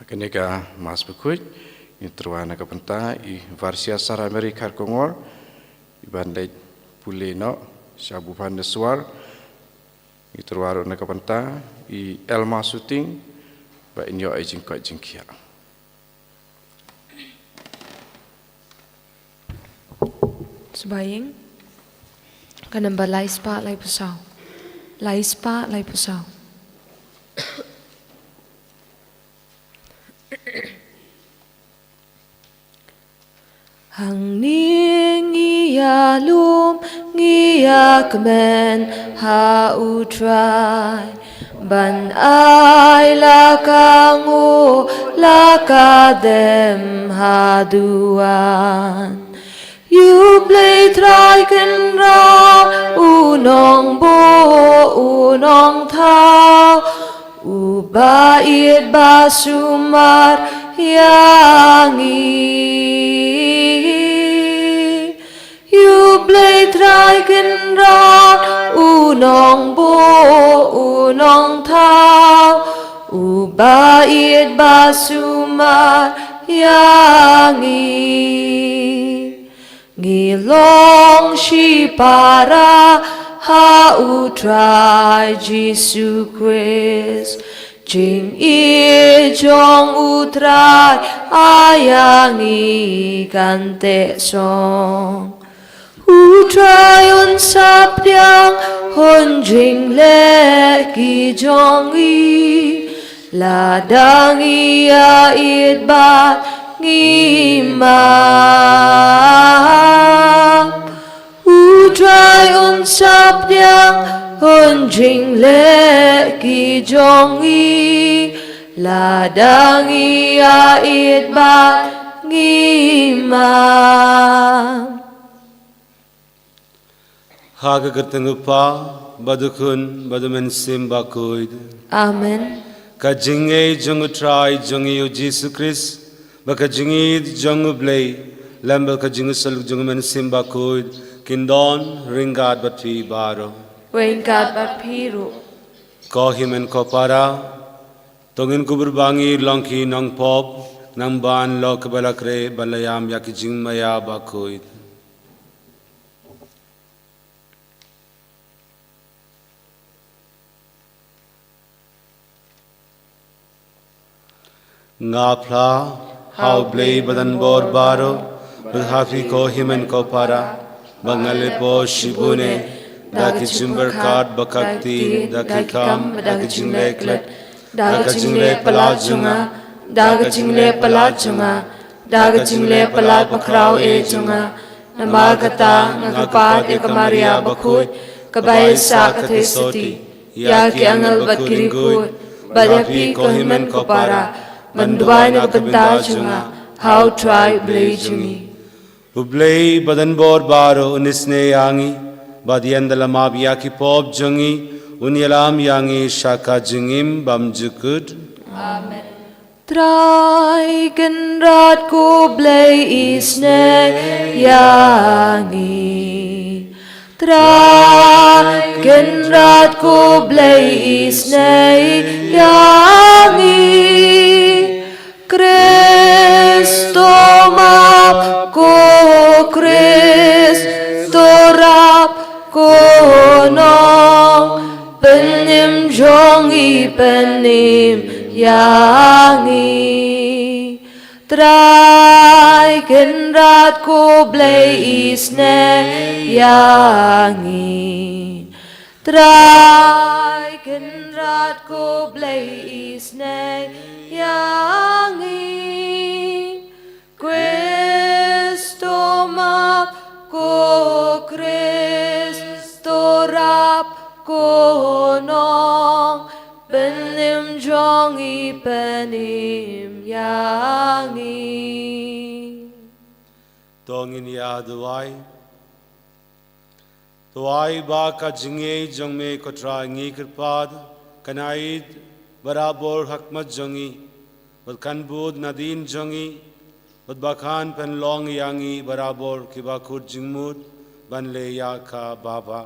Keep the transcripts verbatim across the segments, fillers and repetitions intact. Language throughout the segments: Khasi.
Kane ka Mass Bakhuid ngi tyrwa na ka bynta i Varsia Sarah Mary Kharkongor, i ban leit pule noh sha Bhubaneswar. Ngi tyrwa ruh na ka bynta i Elma Suting, ba in ïoh ei jingkoit jingkhiah. Sbaing ka number lai spah lai phew saw. Lai spah lai phew saw. Hangne ngi ïalum, ngi ïakmen ha U Trai, ban ai la ka nguh, la ka dem ha duwan. Ïa U Blei Trai Kynrad, U Nongbuh, U Nongthaw, Uba ïeit ba sumar ïa ngi. Ïa U Blei Trai Kynrad, U Nongbuh, U Nongthaw, Uba ïeit ba sumar ïa ngi. Ngi long shipara ha U Trai Jisu Khrist. Jingïeit jong U Trai ïa ngi kan teh shong. U Trai un sa pdiang, un jingleh ki jong ngi. Lada ngi ïaieit bad ngi map, U Trai un sa pdiang, un jingleh ki jong ngi. Lada ngi ïaieit bad ngi map. Ha ka kyrteng U Kpa, bad U Khun, bad U Mynsiem Bakhuid. Amen. Ka jingngeit jong U Trai jong ngi U Jisu Khrist, bad ka jingïeit jong U Blei, lem bad ka jingïasyllok jong U Mynsiem Bakhuid, kin don ryngkat bad phi baroh. Ryngkat bad phi ruh. Ko hynmen ko para, to ngin kubur ba ngi long ki nongpop, namar ba la kaba la khreh ban la ïam ïa ki jingmaïa bakhuid. Nga phla ha U Blei badonbor baroh, bad ha phi ko hynmen ko para, ba nga la pop shibun eh, da ki jingpyrkhat bad ka ktien, da ki kam, da ki jingleh klet, da ka jingleh palat jong nga, da ka jingleh palat jong nga, da ka jingleh palat bakhraw eh jong nga. Namar kata nga kyrpad ïa ka Maria Bakhuid, kaba ïaisah ka thei sotti, ïa ki angel bad ki riewkhuid, bad ïa phi ko hynmen ko para, ban duwai na ka bynta jong nga ha U Trai U Blei jong ngi. U Blei badonbor baroh un isynei ïa ngi, bad ïa ngi da la map ïa ki pop jong ngi, un ïalam ïa ngi sha ka jingim bymjukut. Amen. Trai Kynrad ko Blei isynei ïa ngi. Trai Kynrad ko Blei isynei ïa ngi. Khrist to map, ko Khrist to rap, ko Nongpynim jong ngi pynim ïa ngi. Trai Kynrad ko Blei isynei ïa ngi. Trai Kynrad ko Blei isynei ïa ngi. Khrist to map, ko Khrist to rap, ko Nongpynim jong ngi pynim ïa ngi. To ngin ïa duwai. To ai ba ka jingïeit jong me ko Trai ngi kyrpad, kan ïaid barabor ha khmat jong ngi, bad kan bud nadien jong ngi, bad ba kan pynlong ïa ngi barabor ki bakhuid jingmut ban leh ïa ka babha.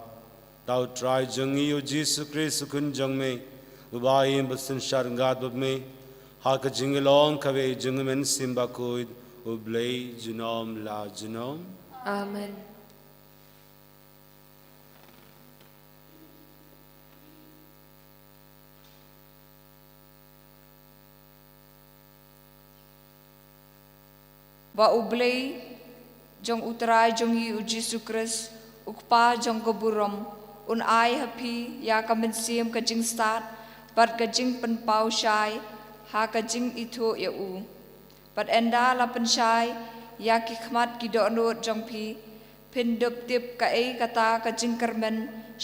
Da U Trai jong ngi U Jisu Khrist U Khun jong me, uba im bad synshar ryngkat bad me, Ha ka jinglong kawei jong U Mynsiem Bakhuid, U Blei junom la junom. Amen. Ba U Blei jong U Trai jong ngi U Jisu Khrist, U Kpa jong ka burom, un ai ha phi ïa ka mynsiem ka jingstad bad ka jingpynpaw shai ha ka jingithuh ïa u. Bad ynda la pynshai ïa ki khmat ki dohnud jong phi, phin dup tip kaei kata ka jingkyrmen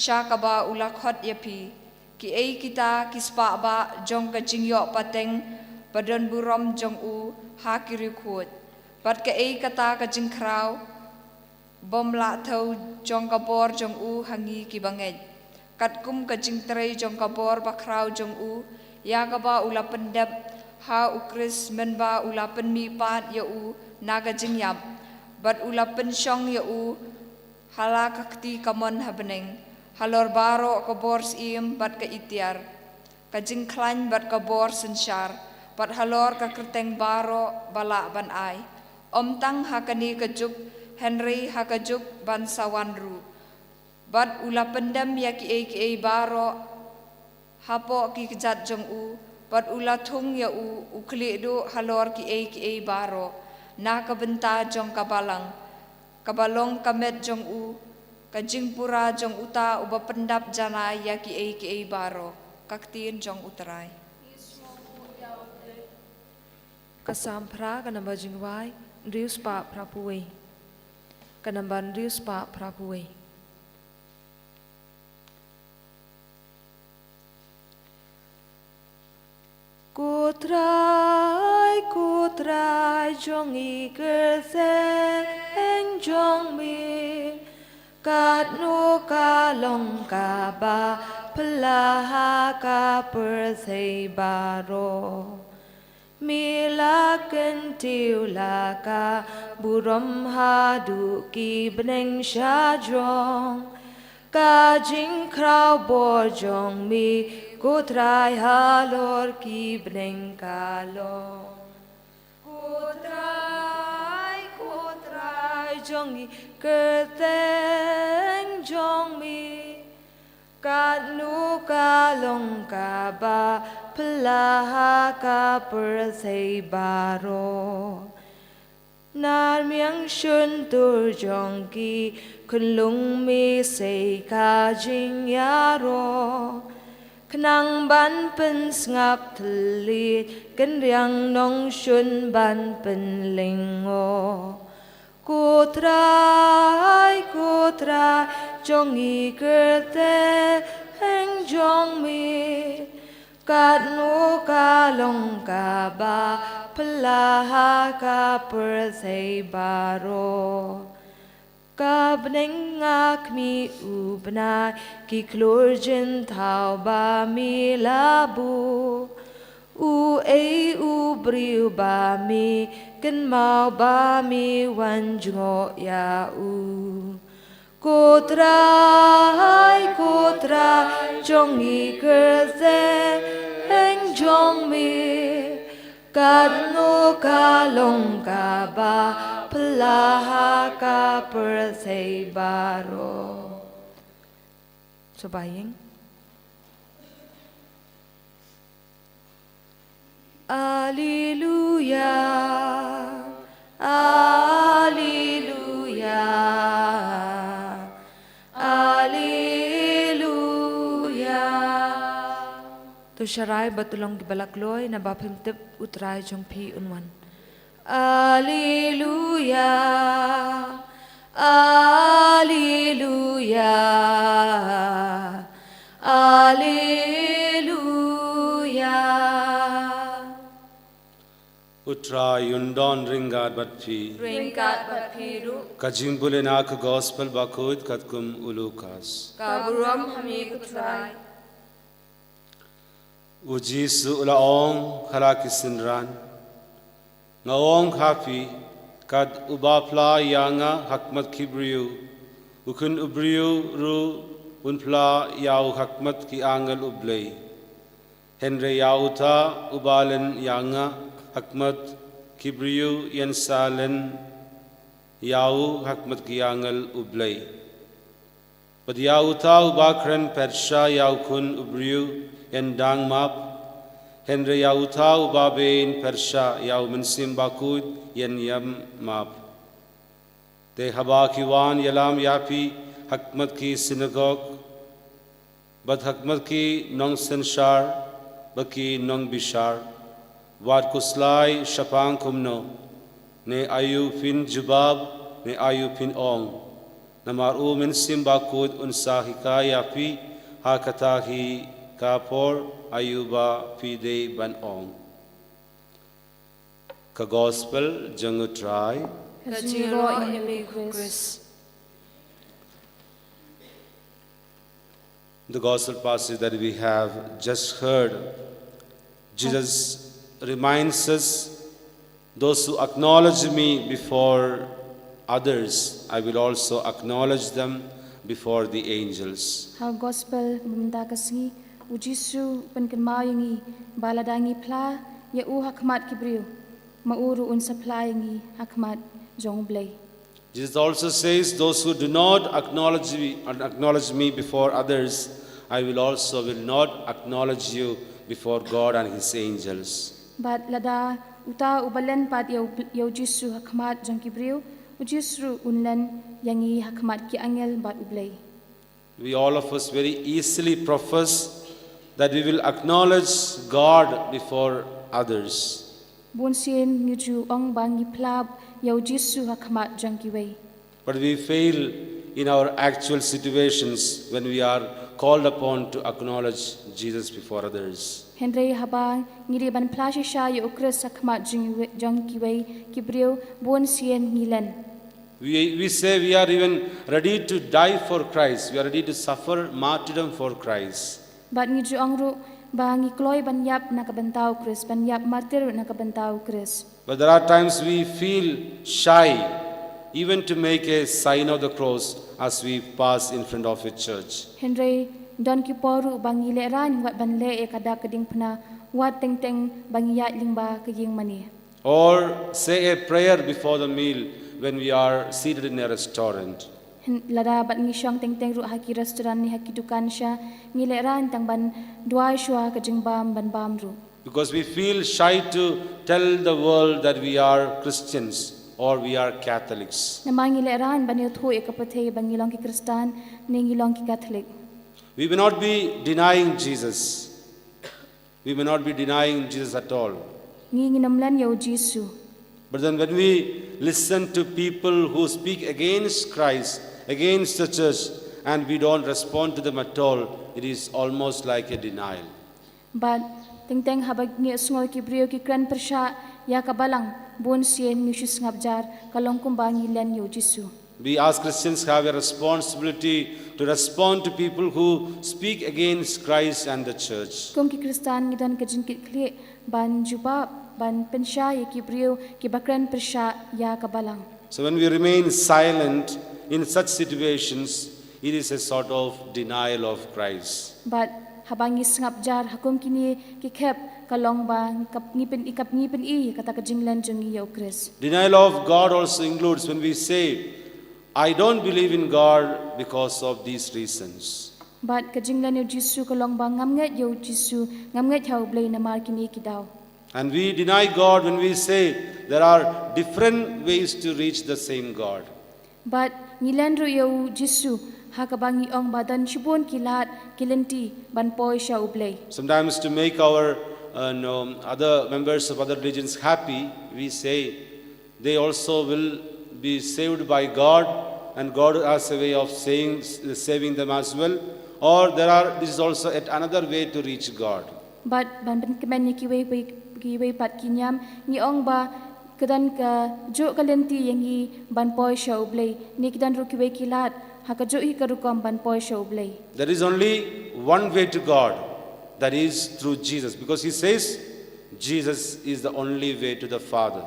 sha kaba u la khot ïa phi. Kiei kita ki spah bah jong ka jingïoh pateng ba don burom jong u ha ki riewkhuid. Bad kaei kata ka jingkhraw bym lah thew jong ka bor jong u ha ngi ki bangeit, katkum ka jingtrei jong ka bor bakhraw jong u, ïa kaba u la pyndep ha U Khrist mynba u la pynmihpat ïa u na ka jingïap, bad u la pynshong ïa u ha la ka kti kamon ha bneng, halor baroh ka bor syiem bad ka itiar, ka jingkhlaiñ bad ka bor synshar, bad halor ka kyrteng baroh ba lah ban ai, ym tang ha kane ka juk, hynrei ha ka juk ban sa wan ruh. Bad u la pyndem ïa kiei kiei baroh hapoh ki kjat jong u, bad u la thung ïa u u khlieh duh halor kiei kiei baroh, na ka bynta jong ka balang, kaba long ka met jong u, ka jingpura jong uta uba pyndap janai ïa kiei kiei baroh. Ka ktien jong U Trai. Ka Salm phra, ka namba jingwai hynriew spah phra phew wei. Ka namba hynriew spah phra phew wei. Ko Trai, ko Trai jong ngi, kyrteng jong mi, katno ka long kaba phylla ha ka pyrthei baroh. Mi la kyntiew la ka burom haduh ki bneng shajrong. Ka jingkhraw bor jong mi, ko Trai, halor ki bneng ka long. Ko Trai, ko Trai jong ngi, kyrteng jong mi, katno ka long kaba phylla ha ka pyrthei baroh. Nar miang shyntur jong ki khunlung mi sei ka jingïaroh, khnang ban pynsngap thylliej, kynriang nongshun ban pynlyngngoh. Ko Trai, ko Trai jong ngi, kyrteng jong mi, katno ka long kaba phylla ha ka pyrthei baroh. Ka bneng nga khmih u bnai, ki khlur jynthaw ba mi la buh. Uei u briew ba mi kynmaw, ba mi wan jngoh ïa u? Ko Trai, ko Trai jong ngi, kyrteng jong mi, katno ka long kaba phylla ha ka pyrthei baroh. Sngewbha ïeng. Alleluia, alleluia, alleluia. To sharai bad to long kiba la kloi, naba phim tip U Trai jong phi un wan. Alleluia, alleluia, alleluia. U Trai un don ryngkat bad phi. Ryngkat bad phi ruh. Ka jingbun na ka Gospel Bakhuid katkum u Lukas. Ka burom ha me ko Trai. U Jisu u la ong ha la ki synran, nga ong ha phi, kat uba phla ïa nga ha khmat ki briew, u Khun u briew ruh un phla ïa u ha khmat ki angel U Blei. Hynrei ïa uta uba len ïa nga ha khmat ki briew yn sa len ïa u ha khmat ki angel U Blei. Bad ïa uta uba kren pyrshah ïa u Khun u briew yn dang map. Hynrei ïa uta uba beiñ pyrshah ïa u Mynsiem Bakhuid yn ym map. Te haba ki wan ïalam ïa phi ha khmat ki synagog bad ha khmat ki nongsynshar bad ki nongbishar, wat khuslai shaphang kumno, ne aïu phin jubab, ne aïu phin ong. Namar u Mynsiem Bakhuid un sa hikai ïa phi ha kata hi ka por aïu ba phi dei ban ong. Ka Gospel jong U Trai. Ka jingïaroh ïa me ko Khrist. The gospel passage that we have just heard, Jesus reminds us, "Those who acknowledge me before others, I will also acknowledge them before the angels." Ha gospel mynta ka sngi, U Jisu pynkynmaw ïa ngi ba lada ngi phla ïa u ha khmat ki briew, ma u ruh un sa phla ïa ngi ha khmat jong U Blei. Jesus also says, "Those who do not acknowledge me, acknowledge me before others, I will also will not acknowledge you before God and his angels." Bad lada uta uba len pat ïa u, ïa U Jisu ha khmat jong ki briew, U Jisu ruh un len ïa ngi ha khmat ki angel bad U Blei. We, all of us, very easily profess that we will acknowledge God before others. Bun sien ngi ju ong ba ngi phla ïa U Jisu ha khmat jong kiwei. But we fail in our actual situations when we are called upon to acknowledge Jesus before others. Hynrei haba ngi dei ban phla shisha ïa U Khrist ha khmat jong, jong kiwei ki briew, bun sien ngi len. We, we say we are even ready to die for Christ. We are ready to suffer martyrdom for Christ. Bad ngi ju ong ruh ba ngi kloi ban ïap na ka bynta U Khrist, ban ïap martir na ka bynta U Khrist. But there are times we feel shy even to make a sign of the cross as we pass in front of a church. Hynrei don ki por ruh ba ngi lehraiñ wat ban leh ïa ka dak ka diengphna wat teng teng ba ngi ïaid lyngba ka ïing mane. Or say a prayer before the meal when we are seated in a restaurant. Hyn-, lada bad ngi shong teng teng ruh ha ki restaurant ne ha ki dukan sha, ngi lehraiñ tang ban duwai shuwa ka jingbam ban bam ruh. Because we feel shy to tell the world that we are Christians or we are Catholics. Namar ngi lehraiñ ban ïathuh ïa ka pyrthei ba ngi long ki Khristan ne ngi long ki Katholik. We may not be denying Jesus. We may not be denying Jesus at all. Ngi ngin ym len ïa U Jisu. But then when we listen to people who speak against Christ, against the church, and we don't respond to them at all, it is almost like a denial. Bad teng teng haba ngi sngew ki briew ki kren pyrshah ïa ka balang, bun sien ngi shu sngap jar, ka long kumba ngi len ïa U Jisu. We as Christians have a responsibility to respond to people who speak against Christ and the church. Kum ki Khristan ngi don ka jingkitkhlieh ban jubab, ban pynshai ïa ki briew kiba kren pyrshah ïa ka balang. So when we remain silent in such situations, it is a sort of denial of Christ. Bad haba ngi sngap jar ha kum kine ki khep, ka long ba ngi kap-, ngi pyn-, i kap-, ngi pyni ïa kata ka jinglen jong ngi ïa U Khrist. Denial of God also includes when we say, "I don't believe in God because of these reasons." Bad ka jinglen ïa U Jisu ka long ba ngam ngeit ïa U Jisu, ngam ngeit ha U Blei namar kine ki daw. And we deny God when we say there are different ways to reach the same God. Bad ngi len ruh ïa U Jisu ha kaba ngi ong ba don shibun ki lad ki lynti ban poi sha U Blei. Sometimes to make our, uh, no, other members of other religions happy, we say they also will be saved by God, and God has a way of saving, saving them as well. Or there are, this is also yet another way to reach God. Bad ban pynkmen ïa kiwei, kiwei pat ki niam, ngi ong ba ka don kajuh ka lynti ïa ngi ban poi sha U Blei, ne ki don ruh kiwei ki lad ha kajuh hi ka rukom ban poi sha U Blei. There is only one way to God, that is through Jesus, because he says Jesus is the only way to the Father.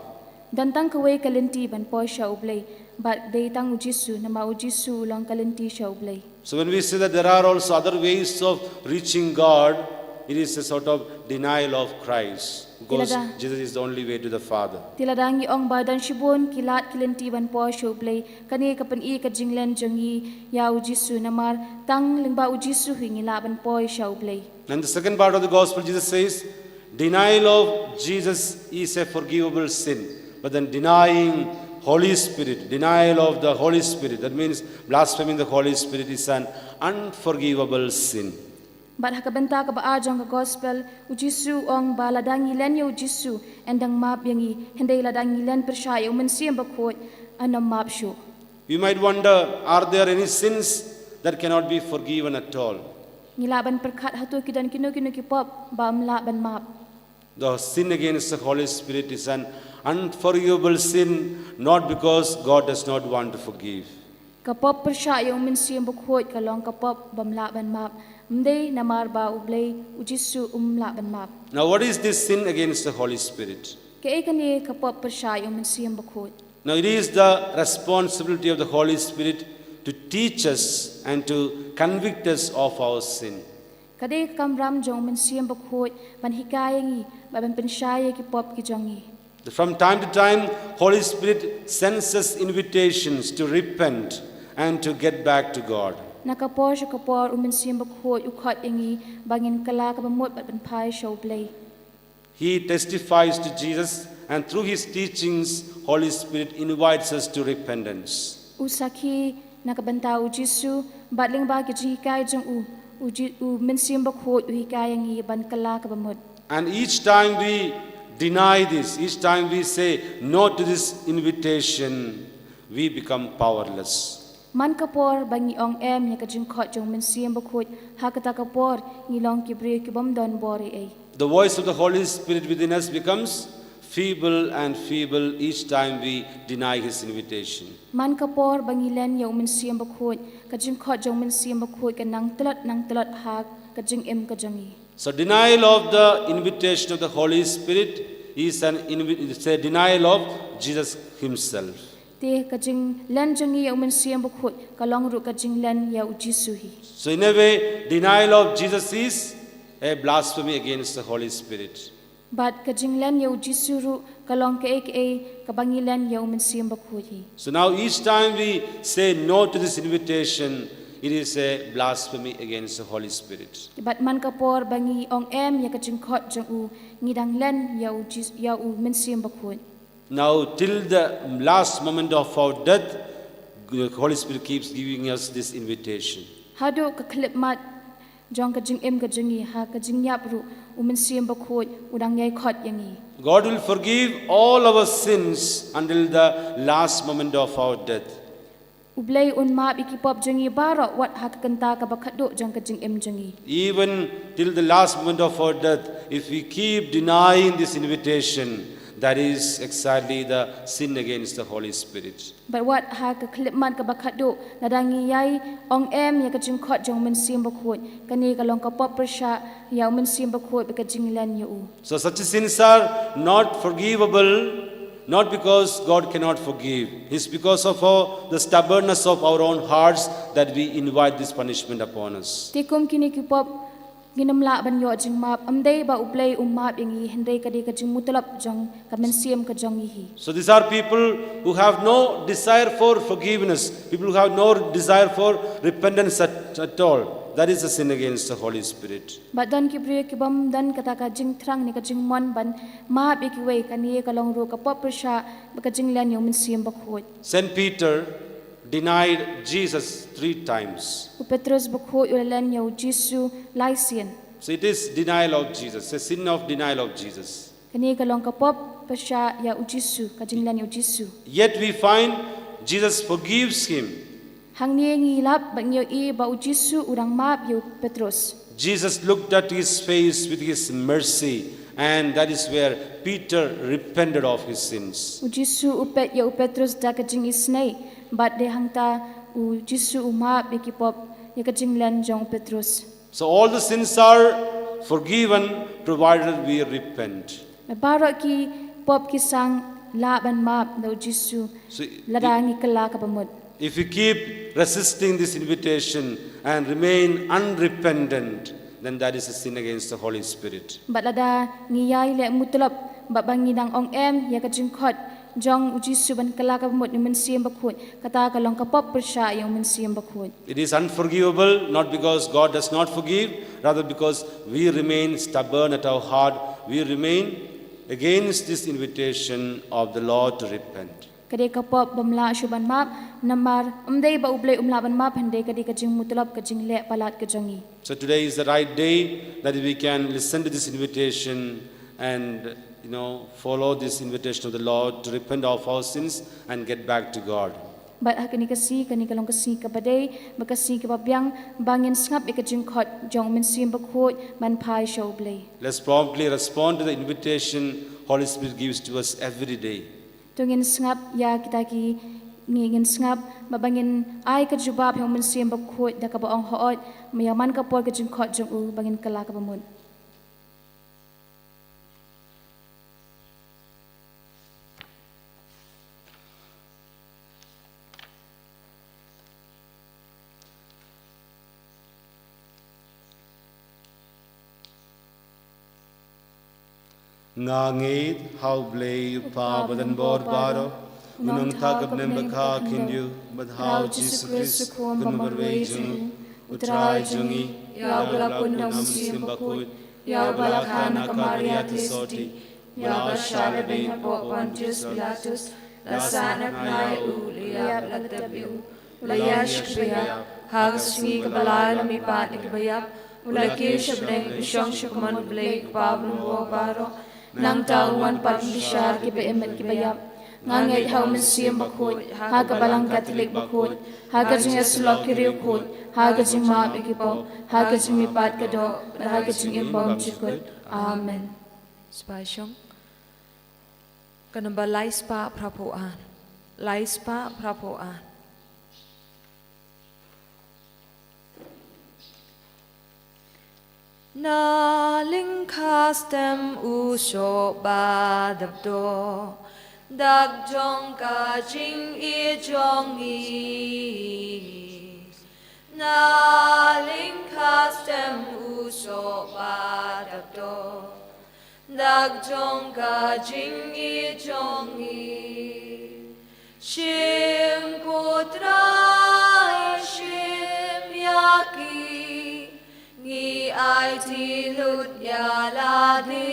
Don tang kawei ka lynti ban poi sha U Blei, bad dei tang U Jisu, namar U Jisu u long ka lynti sha U Blei. So when we say that there are also other ways of reaching God, It is a sort of denial of Christ, because Ilada. Jesus is the only way to the Father. Te lada ngi ong ba don shibun ki lad ki lynti ban poi sha U Blei, kane ka pyni ka jinglen jong ngi ïa U Jisu, namar tang lyngba U Jisu hi ngi lah ban poi sha U Blei. And the second part of the gospel, Jesus says, denial of Jesus is a forgivable sin. But then denying Holy Spirit, denial of the Holy Spirit, that means blaspheming the Holy Spirit, is an unforgivable sin. Bad ha ka bynta kaba ar jong ka gospel, U Jisu u ong ba lada ngi len ïa U Jisu, yn dang map ïa ngi, hynrei lada ngi len pyrshah ïa U Mynsiem Bakhuid, yn ym map shuh. We might wonder, are there any sins that cannot be forgiven at all? Ngi lah ban pyrkhat hato ki don kino kino ki pop ba ym lah ban map. The sin against the Holy Spirit is an unforgivable sin, not because God does not want to forgive. Ka pop pyrshah ïa U Mynsiem Bakhuid ka long ka pop bym lah ban map. Ym dei namar ba U Blei, U Jisu um lah ban map. Now, what is this sin against the Holy Spirit? Kaei kane ka pop pyrshah ïa U Mynsiem Bakhuid? Now, it is the responsibility of the Holy Spirit to teach us and to convict us of our sin. Ka dei ka kamram jong U Mynsiem Bakhuid ban hikai ïa ngi, ban pynshai ïa ki pop ki jong ngi. From time to time, Holy Spirit sends us invitations to repent and to get back to God. Na ka por sha ka por U Mynsiem Bakhuid u khot ïa ngi ba ngin kylla kaba mut bad ban phai sha U Blei. He testifies to Jesus, and through his teachings, Holy Spirit invites us to repentance. U sakhi na ka bynta U Jisu, bad lyngba ki jinghikai jong u, U Ji-, U Mynsiem Bakhuid u hikai ïa ngi ban kylla kaba mut. And each time we deny this, each time we say no to this invitation, we become powerless. Man ka por ba ngi ong em ïa ka jingkhot jong U Mynsiem Bakhuid, ha kata ka por ngi long ki briew ki bym don bor ei ei. The voice of the Holy Spirit within us becomes feeble and feeble each time we deny his invitation. Man ka por ba ngi len ïa U Mynsiem Bakhuid, ka jingkhot jong U Mynsiem Bakhuid ka nang tlot, nang tlot ha ka jingim ka jong ngi. So denial of the invitation of the Holy Spirit is an invi-, it's a denial of Jesus himself. Te ka jinglen jong ngi ïa U Mynsiem Bakhuid ka long ruh ka jinglen ïa U Jisu hi. So in a way, denial of Jesus is a blasphemy against the Holy Spirit. Bad ka jinglen ïa U Jisu ruh ka long kaei kaei kaba ngi len ïa U Mynsiem Bakhuid hi. So now each time we say no to this invitation, it is a blasphemy against the Holy Spirit. Bad man ka por ba ngi ong em ïa ka jingkhot jong u, ngi dang len ïa U Jis-, ïa U Mynsiem Bakhuid. Now, till the last moment of our death, the Holy Spirit keeps giving us this invitation. Haduh ka khyllipmat jong ka jingim ka jong ngi, ha ka jingïap ruh, U Mynsiem Bakhuid u dang ïai khot ïa ngi. God will forgive all our sins until the last moment of our death. U Blei un map ïa ki pop jong ngi baroh wat ha ka kynta kaba khatduh jong ka jingim jong ngi. Even till the last moment of our death, if we keep denying this invitation, that is exactly the sin against the Holy Spirit. Bad wat ha ka khyllipmat kaba khatduh, lada ngi ïai ong em ïa ka jingkhot jong U Mynsiem Bakhuid, kane ka long ka pop pyrshah ïa U Mynsiem Bakhuid bad ka jinglen ïa u. So such sins are not forgivable, not because God cannot forgive. It's because of our, the stubbornness of our own hearts that we invite this punishment upon us. Te kum kine ki pop ngin ym lah ban ïoh jingmap, ym dei ba U Blei u map ïa ngi, hynrei ka dei ka jingmutlop jong ka mynsiem ka jong ngi hi. So these are people who have no desire for forgiveness, people who have no desire for repentance at, at all. That is a sin against the Holy Spirit. Bad don ki briew ki bym don kata ka jingthrang ne ka jingmon ban map ïa kiwei, kane ka long ruh ka pop pyrshah bad ka jinglen ïa U Mynsiem Bakhuid. Saint Peter denied Jesus three times. U Petros Bakhuid u la len ïa U Jisu lai sien. So it is denial of Jesus, a sin of denial of Jesus. Kane ka long ka pop pyrshah ïa U Jisu, ka jinglen ïa U Jisu. Yet we find Jesus forgives him. Hangne ngi lap bad ngi ïohi ba U Jisu u dang map ïa u Petros. Jesus looked at his face with his mercy, and that is where Peter repented of his sins. U Jisu u peit ïa u Petros da ka jingisynei, bad dei hangta U Jisu u map ïa ki pop, ïa ka jinglen jong u Petros. So all the sins are forgiven provided we repent. Baroh ki pop ki sah lah ban map da U Jisu, so, lada ngi kylla kaba mut. If we keep resisting this invitation and remain unrepentant, then that is a sin against the Holy Spirit. Bad lada ngi ïai leh mutlop bad ba ngi dang ong em ïa ka jingkhot jong U Jisu ban kylla ka bamut na U Mynsiem Bakhuid, kata ka long ka pop pyrshah ïa U Mynsiem Bakhuid. It is unforgivable, not because God does not forgive, rather because we remain stubborn at our heart, we remain against this invitation of the Lord to repent. Ka dei ka pop bym lah shuh ban map, namar ym dei ba U Blei um lah ban map, hynrei ka dei ka jingmutlop, ka jingleh palat ka jong ngi. So today is the right day that we can listen to this invitation and, you know, follow this invitation of the Lord to repent of our sins and get back to God. Bad ha kane ka sngi, kane ka long ka sngi kaba dei bad ka sngi kaba biang ba ngin sngap ïa ka jingkhot jong U Mynsiem Bakhuid ban phai sha U Blei. Let's promptly respond to the invitation Holy Spirit gives to us every day. To ngin sngap ïa kita ki, ngi, ngin sngap bad ba ngin ai ka jubab ïa U Mynsiem Bakhuid da kaba ong, hooid, ïa man ka por ka jingkhot jong u ba ngin kylla ka bamut. Nga ngeit ha U Blei U Kpa Badan Bor Baroh, U Nongthoh Khyndai Bakhuid Khyndiat, bad ha U Jisu Khrist U Khun Bamarwei jong ngi, U Trai jong ngi, ïa uba la pun da U Mynsiem Bakhuid, ïa uba la kha na ka Maria Theisotti, ïa uba la shah lade hapoh Pontius Pilatus, la sahnarphna ïa u, la ïap, la tep ïa u, la ïaishkynduh, ha ka sngi kaba lai la mihpat na kiba ïap, u la kiew sha bneng, u shong sha ka mon U Blei U Kpa Badan Bor Baroh. Nangta un wan pat ban bishar kiba im bad kiba ïap. Nga ngeit ha U Mynsiem Bakhuid, ha ka Balang Katholik bakhuid, ha ka jingïasyllok ki riewkhuid, ha ka jingmap ïa ki pop, ha ka jingmihpat ka doh, bad ha ka jingim bymjukut. Amen. Spah shong. Ka namba lai spah phra phew ar. Lai spah phra phew ar. Na lyngkha stem u soh ba dap doh, dak jong ka jingïeit jong ngi. Na lyngkha stem u soh ba dap doh, dak jong ka jingïeit jong ngi. Shim ko Trai, shim ïa ki, ngi aiti lut ïa lade.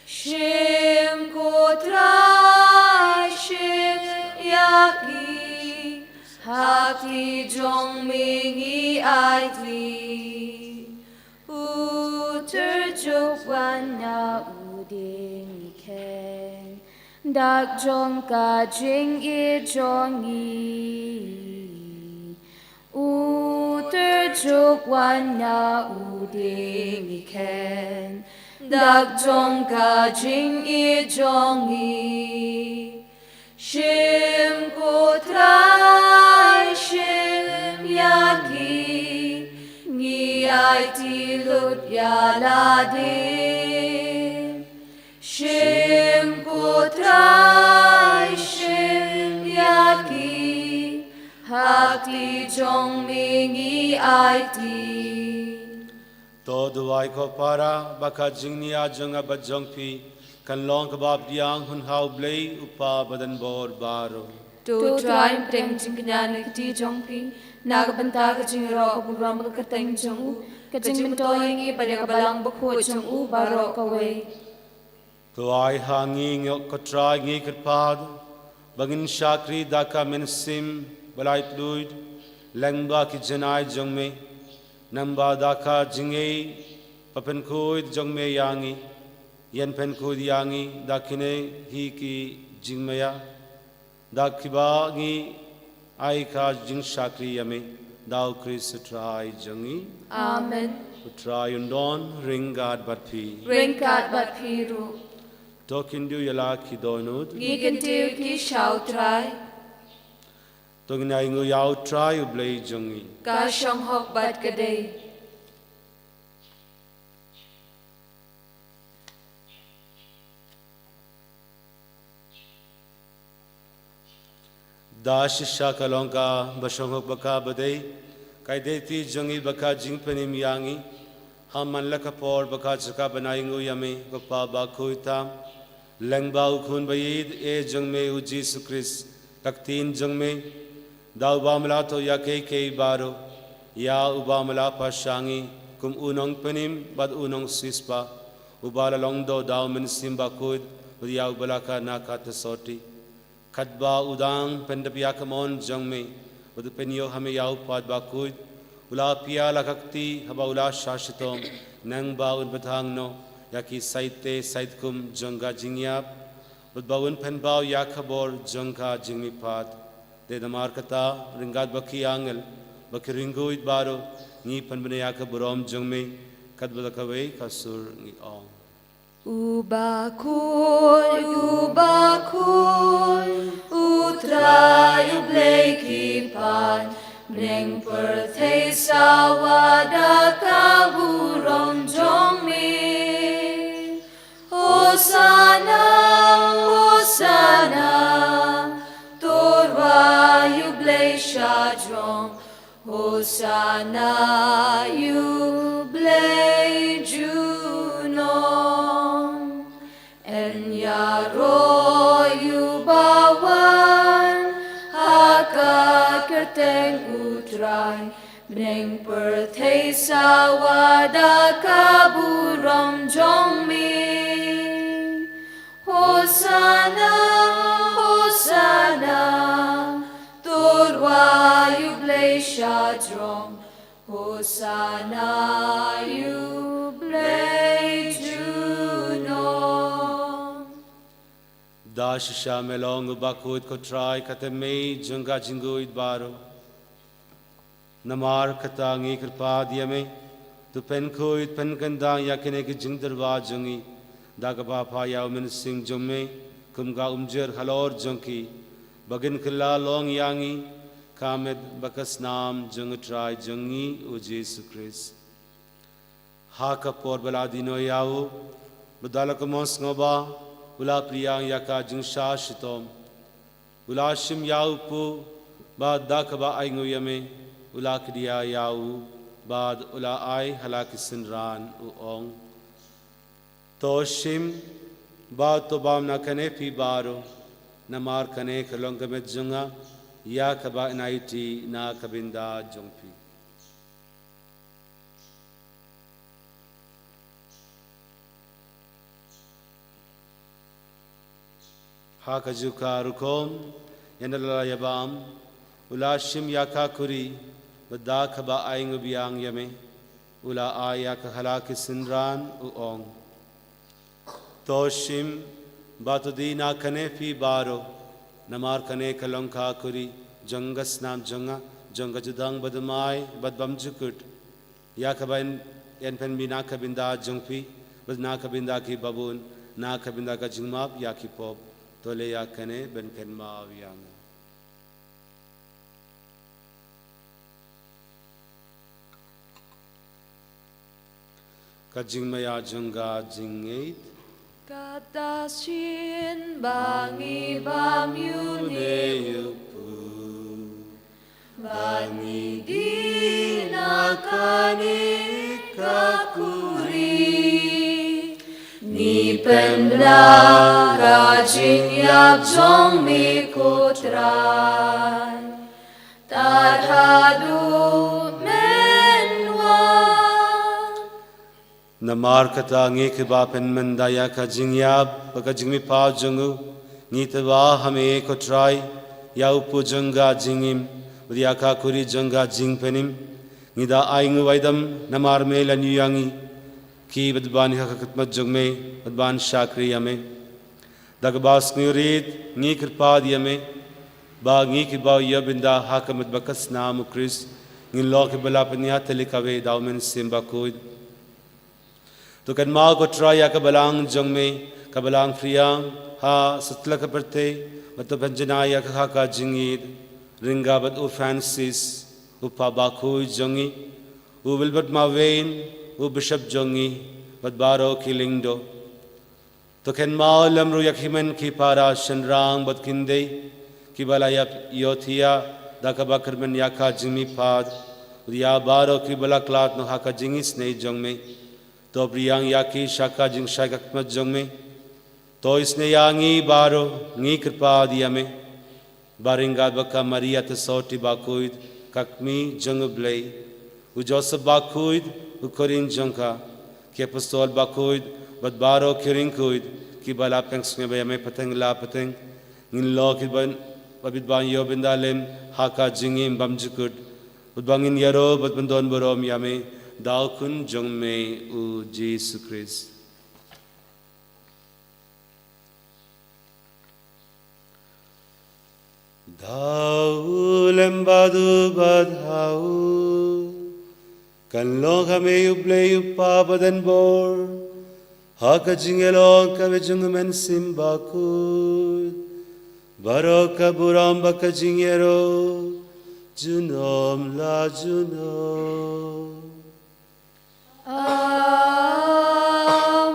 Shim ko Trai, shim ïa ki, ha kti jong me ngi aiti. U tyrjuh wan na u dieng ngi kheiñ, dak jong ka jingïeit jong ngi. U tyrjuh wan na u dieng ngi kheiñ, dak jong ka jingïeit jong ngi. Shim ko Trai, shim ïa ki, ngi aiti lut ïa lade. Shim ko Trai, shim ïa ki, ha kti jong me ngi aiti. To duwai ko para, ba ka jingnia jong nga bad jong phi kan long kaba pdiang hun ha U Blei U Kpa Badan Bor Baroh. To Trai, pdiang jingkñia na ka kti jong phi, na ka bynta ka jingïaroh ka burom ka kyrteng jong u, ka jingmyntoi ïa ngi bad ïa ka Balang Bakhuid jong u baroh kawei. To ai ha ngi, ngi ko Trai, ngi kyrpad ba ngin shakri da ka mynsiem ba laitluid lyngba ki janai jong me, nangba da ka jingngeit ba pynkhuid jong me ïa ngi, ïeng pynkhuid ïa ngi da kine hi ki jingmaïa, da kiba ngi ai ka jingshakri ïa me, da U Khrist U Trai jong ngi. Amen. U Trai un don ryngkat bad phi. Ryngkat bad phi ruh. To kin duh ïa la ki dohnud. Ngi kyntiew ki sha U Trai. To ngin ainguh ïa U Trai U Blei jong ngi. Ka shong hok bad ka dei. Da shisha ka long kaba shong hok bad kaba dei, Ka ïeit jong ngi ba ka jingpynim ïa ngi ha man la ka por ba ka jaka ban ainguh ïa me, ko Pa bakhuid tam. Lyngba u Khun ba ïeit eh jong me u Jisu Khrist, ka ktien jong me, da uba me la thoh ïa kiei kiei baroh, ïa uba me la pynshah ngi kum u nongpynim bad u nongsiewspah, uba la long doh da u Mynsiem Bakhuid, bad ïa uba la kha na ka Tsotti. Katba u dang pyndep ïa ka mon jong me, bad u pynïoh ha me ïa u Kpa bakhuid, u la pia la ka kti haba u la shah shitom, nangba un bthang noh ïa ki saite saitkum jong ka jingïap, bad ba un pynpaw ïa ka bor jong ka jingmihpat. Te namar kata, ryngkat bad ki angel, bad ki riewkhuid baroh, ngi pynbna ïa ka burom jong me, katba da kawei ka sur ngi ong. U bakhuid, u bakhuid, u Trai u Blei ki paid, bneng pyrthei sawa da ka burom jong me. Hosana, Hosana, to rwai ïa u Blei shajrong, Hosana ïa u Blei junom. Yn ïaroh ïa uba wan ha ka kyrteng u Trai, bneng pyrthei sawa da ka burom jong me. Hosana, Hosana, to rwai ïa u Blei shajrong, Hosana ïa u Blei junom. Da shisha me long u bakhuid ko Trai, ka thymmei jong ka jingkhuid baroh. Namar kata ngi kyrpad ïa me, to pynkhuid pynkynthang ïa kine ki jingtyrwa jong ngi, da kaba pha ïa u Mynsiem jong me, kum ka umjir halor jong ki, ba kin kylla long ïa ngi ka met bad ka snam jong u Trai jong ngi u Jisu Khrist. Ha ka por ba la die noh ïa u, bad da la ka mon sngewbha, u la pdiang ïa ka jingshah shitom. U la shim ïa u kpu, bad da kaba ainguh ïa me, u la kdiah ïa u, bad u la ai ha la ki synran u ong. To shim, bad to bam na kane phi baroh, namar kane ka long ka met jong nga, ïa kaba yn aiti na ka bynta jong phi. Ha kajuh ka rukom, ynda la ïa bam, u la shim ïa ka khuri, bad da kaba ainguh biang ïa me, u la ai ïa ka ha la ki synran u ong. To shim, bad to die na kane phi baroh, namar kane ka long ka khuri jong ka snam jong nga, jong ka jutang bathymmai bad bymjukut. Ïa kaba yn, yn pynmih na ka bynta jong phi, bad na ka bynta ki babun, na ka bynta ka jingmap ïa ki pop. To leh ïa kane ban kynmaw ïa nga. Ka jingmaïa jong ka jingngeit. Kata shisien ba ngi bam ïa une u kpu, ba ngi die na kane ka khuri, ngi pynbna ka jingïap jong me ko Trai. Tad haduh men wan. Namar kata ngi kiba pynmynda ïa ka jingïap bad ka jingmihpat jong u, ngi tyrwa ha me ko Trai, ïa u kpu jong ka jingim, bad ïa ka khuri jong ka jingpynim. Ngi da ainguh aidam namar me la ñiew ïa ngi, ki bad ban ha ka khidmat jong me, bad ban shakri ïa me. Da kaba sngewrit ngi kyrpad ïa me, ba ngi kiba ïoh bynta ha ka met bad ka snam u Khrist, ngin long kiba la pynïatylli kawei da u Mynsiem Bakhuid. To kynmaw ko Trai ïa ka balang jong me, ka balang Phriang, ha satlak ka pyrthei, bad to pynjanai ïa ka ha ka jingïeit, ryngkat bad u Francis, u Kpa Bakhuid jong ngi, u Wilbert Marwein, u Bishop jong ngi, bad baroh ki lyngdoh. To kynmaw lem ruh ïa ki hynmen ki para shynrang bad kynthei, kiba la ïap ïohthiah, da kaba kyrmen ïa ka jingmihpat, Ïa baroh kiba la khlad noh ha ka jingisynei jong me, to pdiang ïa ki sha ka jingshai khmat jong me. To isynei ïa ngi baroh, ngi kyrpad ïa me, ba ryngkat bad ka Maria te sawti bakhuid, ka kmie jong U Blei, u Joseph bakhuid, u khun jong ka, ki apostol bakhuid, bad baroh ki riewkhuid kiba la pynsngewbha ïa me pateng la pateng, ngin long kiba, ba bit ban ïoh ban da lem ha ka jingim bymjukut, bad ba ngin ïaroh bad ban don burom ïa me da u Khun jong me, u Jisu Khrist. Da u lem bad u bad ha u, kan long ha me U Blei U Kpa badan bor, ha ka jingïalong kaba jong U Mynsiem Bakhuid, baroh ka burom bad ka jingïaroh, junom la junom.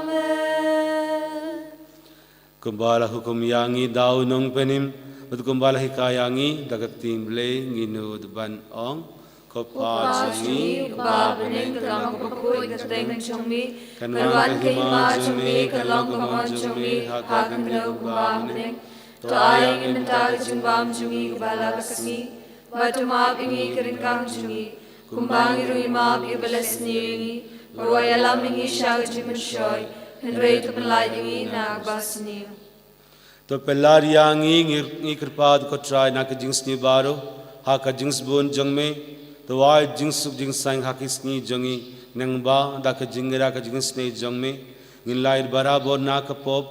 Amen. Kumba la hukum ïa ngi da u Nongpynim, bad kumba la hikai ïa ngi da ka ktien Blei, ngin nud ban ong: Ko Pa jong ngi uba ha bneng, ka long ka bakhuid ka kyrteng jong me, kan wan ka hima jong me, kan long ka mon jong me ha ka kyrteng uba ha bneng. To ai ïa ngi mynta ka jingbam jong ngi kaba la ka sngi, bad to map ïa ngi ki ryngkang jong ngi, kumba ngi ruh ngi map ïa uba la sniew ïa ngi, bad wat ïalam ïa ngi sha ka jingpynshoi, hynrei to pynlait ïa ngi na kaba sniew. To pynlait ïa ngi, ngi, ngi kyrpad ko Trai, na ka jingsniew baroh ha ka jingsbun jong me. To ai jingsuk jingsaiñ ha ki sngi jong ngi, nangba da ka jingïada ka jingisynei jong me, ngin lait barabor na ka pop,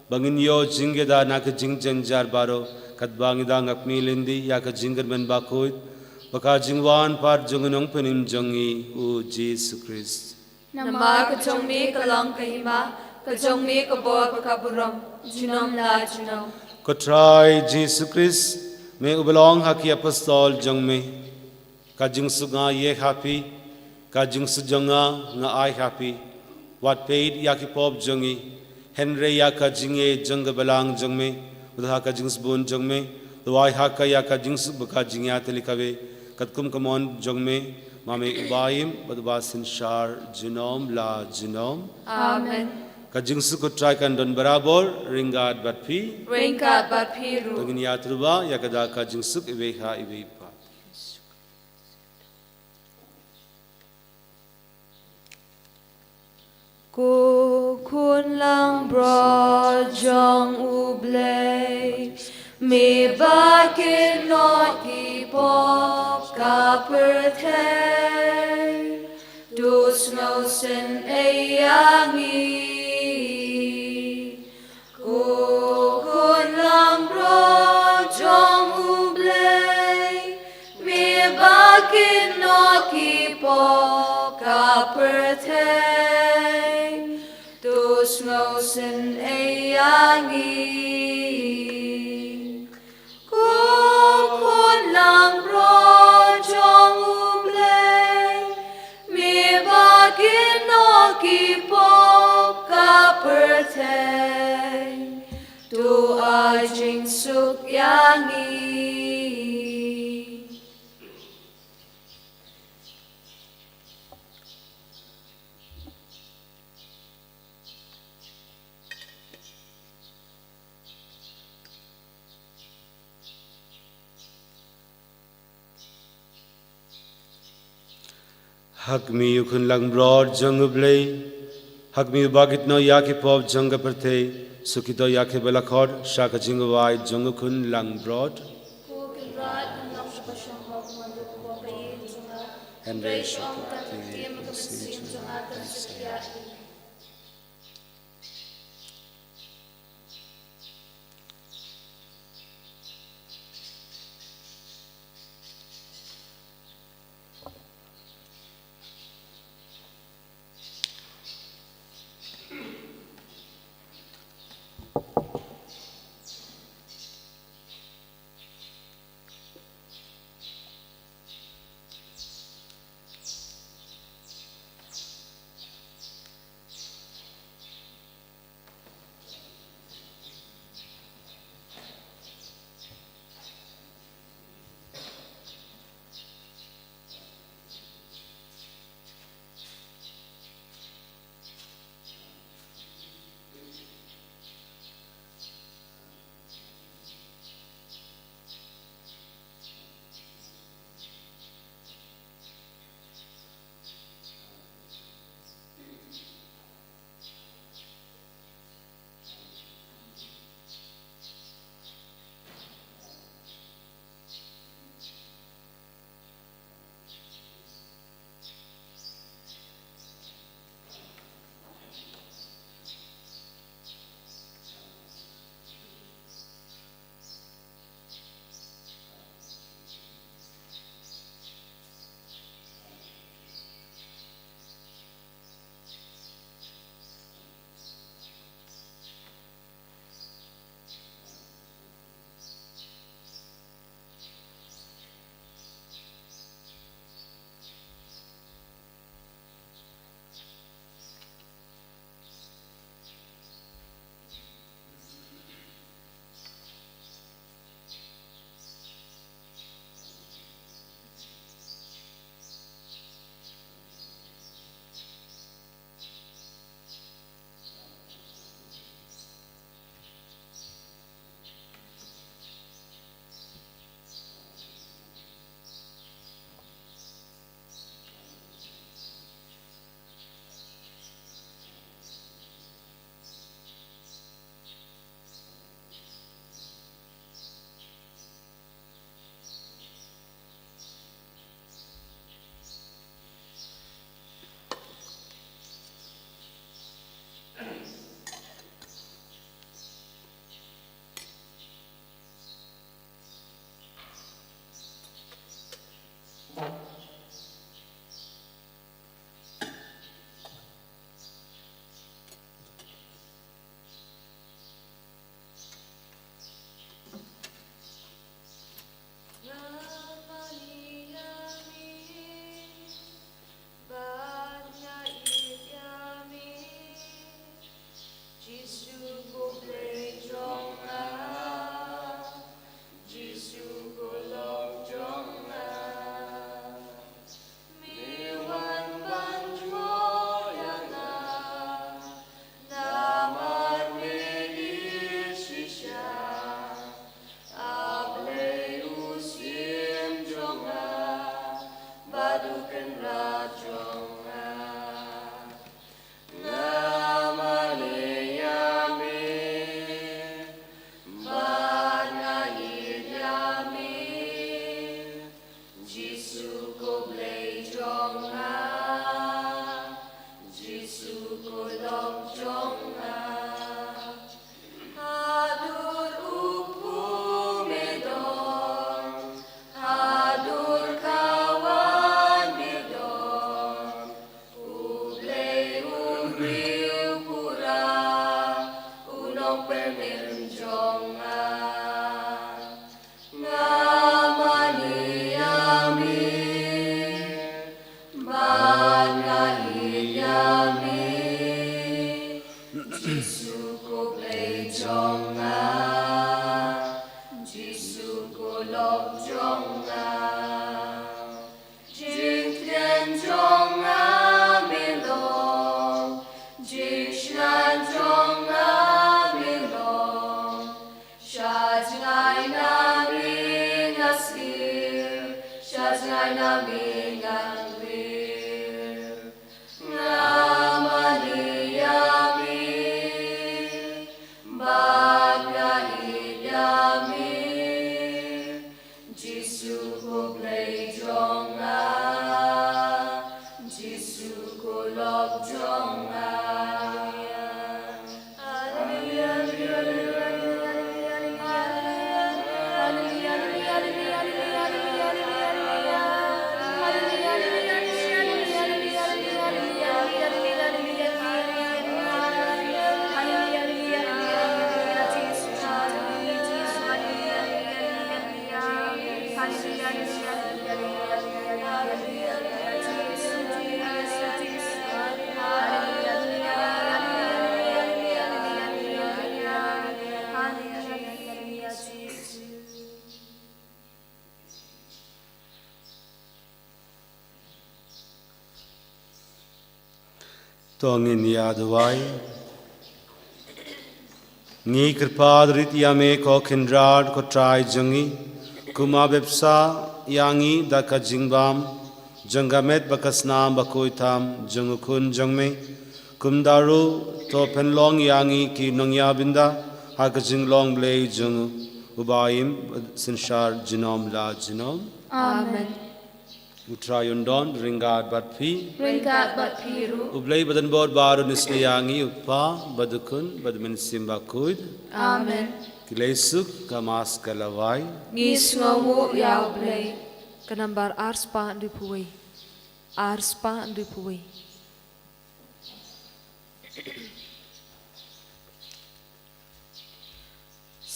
ba ngin ïoh jingïada na ka jingjynjar baroh, katba ngi da ngap mih lynti ïa ka jingkyrmen bakhuid bad ka jingwan pat jong u Nongpynim jong ngi, u Jisu Khrist. Namar ka jong me ka long ka hima, ka jong me ka bor bad ka burom, junom la junom. Ko Trai Jisu Khrist, me uba la ong ha ki apostol jong me: Ka jingsuk nga ïeh ha phi, ka jingsuk jong nga nga ai ha phi. Wat peit ïa ki pop jong ngi, hynrei ïa ka jingïeit jong ka Balang jong me, bad ha ka jingsbun jong me, to ai ha ka ïa ka jingsuk bad ka jingïatylli kawei, katkum ka mon jong me, ma me uba im bad uba synshar junom la junom. Amen. Ka jingsuk ko Trai kan don barabor ryngkat bad phi. Ryngkat bad phi ruh. To ngin ïathuh ïa ka da ka jingsuk iwei ha iwei pat. Ko Khun langbrot jong U Blei, me ba kynnoh ki pop ka pyrthei, to sngewsynei ïa ngi. Ko Khun langbrot jong U Blei, me ba kynnoh ki pop ka pyrthei, to sngewsynei ïa ngi. Ko Khun langbrot jong U Blei, me ba kynnoh ki pop ka pyrthei, to ai jingsuk ïa ngi. Ha khmih, U Khun langbrot jong U Blei. Ha khmih, uba kynnoh ïa ki pop jong ka pyrthei. Sngewthuh ïa kiba la khot sha ka jingduwai jong U Khun langbrot. Ko Kynrad, ym long ba ka shong hok kumno ka pop ka ïing jong nga, hynrei shong tang ka ktien ka mynsiem jong nga kan suk ïa ngi. Bad nga ïeit ïa me, Jisu ko Blei jong nga, Jisu ko lok jong nga. Me wan ban jngoh ïa nga, namar me ïeit shisha. A Blei u Syiem jong nga, bad u Kynrad jong nga. Nga mane ïa me, bad nga ïeit ïa me, Jisu ko Blei jong nga, Jisu ko lok jong nga. Haduh u kpu me don, haduh ka wan me don, U Blei u briew pura, u nongpynim jong nga. Nga mane ïa me, bad nga ïeit ïa me, Jisu ko Blei jong nga, Jisu ko lok jong nga. Jingkren jong nga me long, jingshna jong nga me long. Sha jngai na me nga sir, sha jngai na me ngan wir. Nga mane ïa me, bad nga ïeit ïa me, Jisu ko Blei jong nga, Jisu ko lok jong nga. To ngin ïa duwai. Ngi kyrpad rit ïa me ko Kynrad ko Trai jong ngi, kumba phi bsa ïa ngi da ka jingbam jong ka met bad ka snam bakhuid tam jong u Khun jong me, kumta ruh to pynlong ïa ngi ki nongïabynta ha ka jinglong Blei jong u, uba im synshar junom la junom. Amen. U Trai un don ryngkat bad phi. Ryngkat bad phi ruh. U Blei badonbor baroh un isynei ïa ngi, u Kpa bad u Khun bad u Mynsiem Bakhuid. Amen. Ki leit suk, ka Mass ka la wai. Ngi sngewnguh ïa u Blei. Ka nambar ar spah hynriewphew wei. Ar spah hynriewphew wei.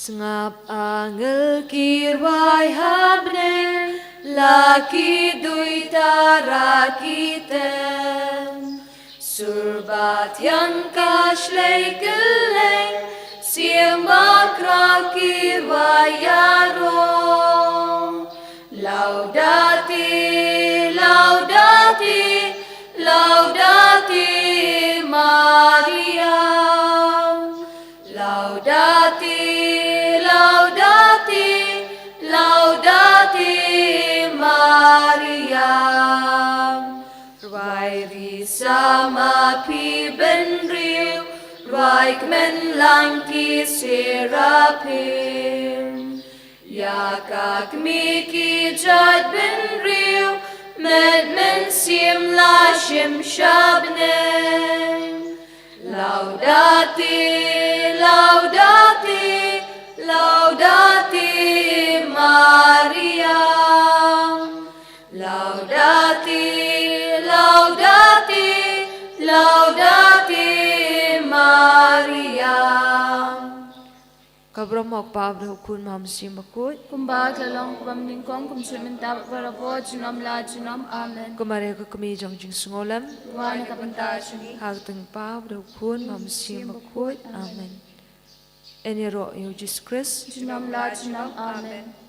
Sngap angel ki rwai ha bneng, la ki duh tara ki tent. Sur ba thiang ka shlei kylleng, siem bakhraw ki rwai ïaroh. Laudate, laudate, laudate Mariam. Laudate, laudate, laudate Mariam. Rwai risa ma phi bynriew, rwai kmen lang ki seraphim. Ïa ka kmie ki jait bynriew, met mynsiem la shim sha bneng. Laudate, laudate, laudate Mariam. Laudate, laudate, laudate Maria. Ka burom ha u Kpa bad ha u Khun bad ha u Mynsiem Bakhuid. Kumba ka la long, kumba nyngkong, kumjuh mynta, barabor, junom la junom. Amen. Ko Maria ka kmie jong jingsngewlem, wan na ka bynta jong ngi. Ha ka kyrteng u Kpa bad ha u Khun bad ha u Mynsiem Bakhuid. Amen. Yn ïaroh ïa u Jisu Khrist. Junom la junom. Amen.